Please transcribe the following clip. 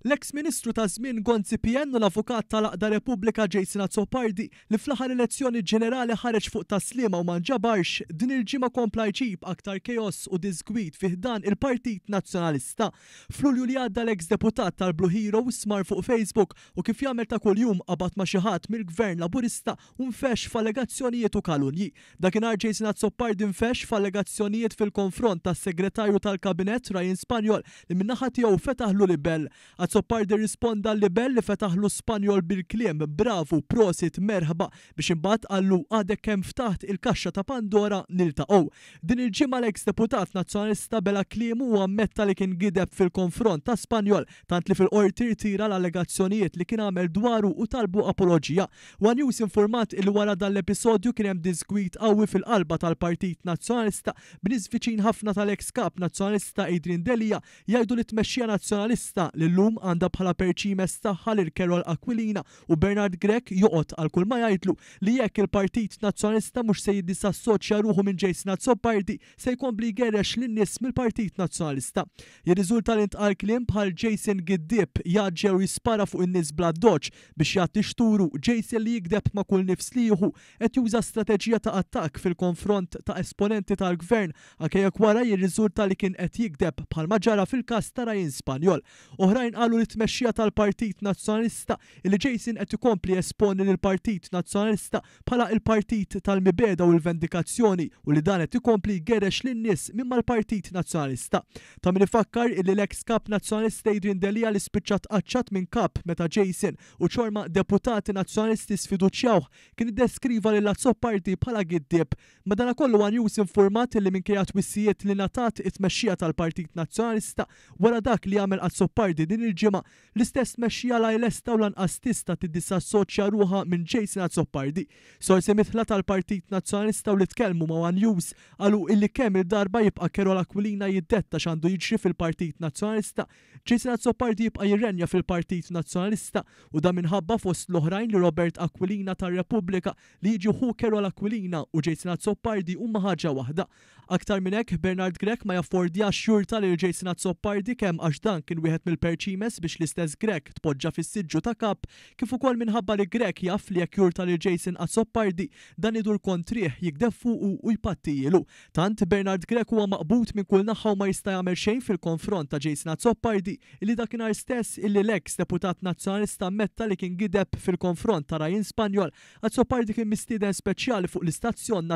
L-eks Ministru ta' żmien Gonzi PN u l-avukat tal-Għaqda Repubblika Jason Azzopardi li fl-aħħar elezzjoni ġenerali ħareġ fuq Tas-Sliema u ma nġabarx, din il-ġimgħa kompla jġib aktar chaos u diżgwid fi ħdan il-Partit Nazzjonalista. F'Lulju li għadda l-eks deputat tal-Blue Heroes mar fuq Facebook u kif jagħmel ta' kuljum qabad ma' xi ħadd mill-Gvern Laburista u nfexx f'allegazzjonijiet u kalunji. Dakinhar Jason Azzopardi nfexx f'allegazzjonijiet fil-konfront tas-Segretarju tal-Kabinett Ryan Spagnol li min-naħa tiegħu fetaħlu libell. Azzopardi rrisponda għal-libell li fetaħlu Spagnol bil-kliem bravu, prosit, merħba biex imbagħad qallu għadek kemm ftaħt il-kaxxa ta' Pandora niltaqgħu. Din il-ġimgħa l-eks deputat Nazzjonalista bela' kliemu u ammetta li kien gideb fil-konfront ta' Spagnol tant li fil-Qorti rtira l-allegazzjonijiet li kien għamel dwaru u talbu apoloġija. One News infurmat illi wara dan l-episodju kien hemm diżgwid qawwi fil-qalba tal-Partit Nazzjonalista b'nies viċin ħafna tal-eks Kap Nazzjonalista Adrian Delia jgħidu li t-tmexxija Nazzjonalista li llum għandha bħala perċimes tagħha lil Karol Aquilina u Bernard Grech joqgħod għal kull ma jgħidlu li jekk il-Partit Nazzjonalista mhux se jiddisassoċja ruħu minn Jason Azzopardi se jkompli jgerrex lin-nies mill-Partit Nazzjonalista. Jirriżulta li ntqal kliem bħal Jason giddieb, jgħaġġel u jispara fuq in-nies bl-addoċċ biex jgħatti xturu, Jason li jigdeb ma' kull nifs li jieħu, qed juża strateġija ta' attakk fil-konfront ta' esponenti tal-Gvern anke jekk wara jirriżulta li kien qed jigdeb bħalma ġara fil-każ ta' Ryan Spagnol. Oħrajn qalu li t-tmexxija tal-Partit Nazzjonalista illi Jason qed ikompli jesponi lill-Partit Nazzjonalista bħala il-partit tal-mibegħda u l-vendikazzjoni u li dan qed ikompli jgerrex lin-nies minn mal-Partit Nazzjonalista. Ta' min ifakkar illi l-eks Kap Nazzjonalista Adrian Delia li spiċċa tqaċċat minn Kap meta Jason u ċorma deputati Nazzjonalisti sfiduċjawh kien iddeskriva lil Azzopardi bħala giddieb. Madanakollu one News infurmat illi minkejja twissijiet li ngħatat it-tmexxija tal-Partit Nazzjonalista wara dak li għamel Azzopardi din il-ġimgħa, L-istess tmexxija la hi lesta u lanqas tista' tiddisassoċja ruħha minn Jason Azzopardi. Sorsi midħla tal-Partit Nazzjonalista u li tkellmu ma' one News qalu illi kemm il-darba jibqa' Karol Aquilina jiddetta x'għandu jiġri fil-Partit Nazzjonalista, Jason Azzopardi jibqa' jirrenja fil-Partit Nazzjonalista u dan minħabba fost l-oħrajn li Robert Aquilina ta' Repubblika li jiġi ħu Karol Aquilina u Jason Azzopardi huma ħaġa waħda. Aktar minn hekk, Bernard Grech ma jaffordjax jurta lil Jason Azzopardi kemm għax dan kien wieħed mill-perċimes biex l-istess Grech tpoġġa fis-siġġu ta' Kap, kif ukoll minħabba li Grech jaf li jekk jurta lil Jason Azzopardi, dan idur kontrih, jigdeb fuqu u jpattijielu. Tant, Bernard Grech huwa maqbud minn kull naħa u ma jista' jagħmel xejn fil-konfront ta' Jason Azzopardi, illi dakinhar stess illi l-eks deputat Nazzjonalista ammetta li kien gideb fil-konfront ta' Ryan Spagnol, Azzopardi kien mistieden speċjali fuq l-istazzjon.